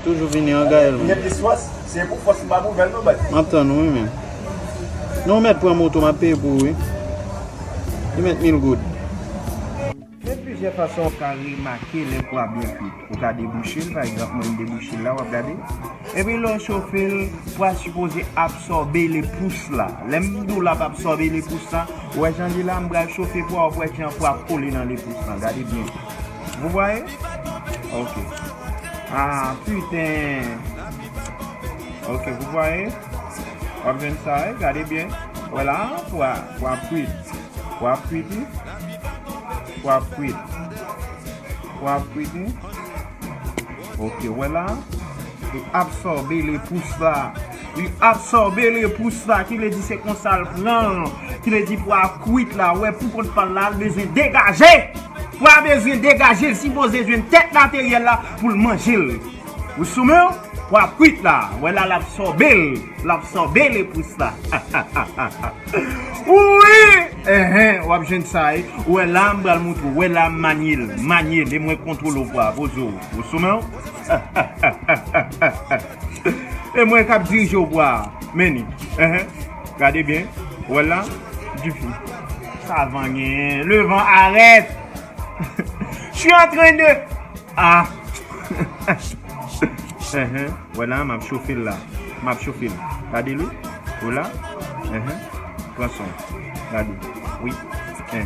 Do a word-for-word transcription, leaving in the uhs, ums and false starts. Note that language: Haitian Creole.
Toujou vini an Gaël. Mwen gen plis fòs, se pou fòs m pa pou vèl non baz. M ap tann ou wi menm. Non, ou mèt pran moto, m ap peye pou ou wi. Li mèt mil goud. Gen plizyè fason w ka remake lè pwa byen kwit. Ou ka debouche l, pa egzanp, mwen m debouche l la, w ap gade. Epi lè w chofe l, pwa sipoze absòbe lepous la. Lè m di w l ap absòbe lepous la, ou wè jan li la, m pral chofe pwa, w ap wè jan pwa ap kole nan lepous la. Gade byen. Vous voyez? Ok. Ah, putain. Ok, vous voyez? W ap jwenn sa, wi, gade byen. Vwala, pwa, pwa kwit. Pwa kwit, wi. Pwa kwit. Pwa kwit, wi. Ok, vwala. Li absòbe lepous la. Li absòbe lepous la, ki vle di se konsa l pran l. Ki vle di pwa kwit la, wè pou kont pa l la, l bezwen degaje. Pwa bezwen degaje, l sipoze jwenn tèt materyèl la pou l manje l. Ou sou men w? Pwa kwit la, wè la, l absòbe l. L absòbe lepous la. Wi! Enhen, w ap jwenn sa, wi. Ou wè la, m pral montre w. Wè la, m manye l. Manye l. E mwen kontwole w pwa. Poze w. Ou sou men w? E mwen k ap dirije w pwa. Men li. Enhen. Gade byen. Ou wè la? Difi. Sa van gen. Le vent arrête. Je suis en train de. Ah. Enhen. Vwala, m ap chofe l la. M ap chofe l. Gade l wi. Vwala. Enhen. Pran son. Gade. Wi. Enhen.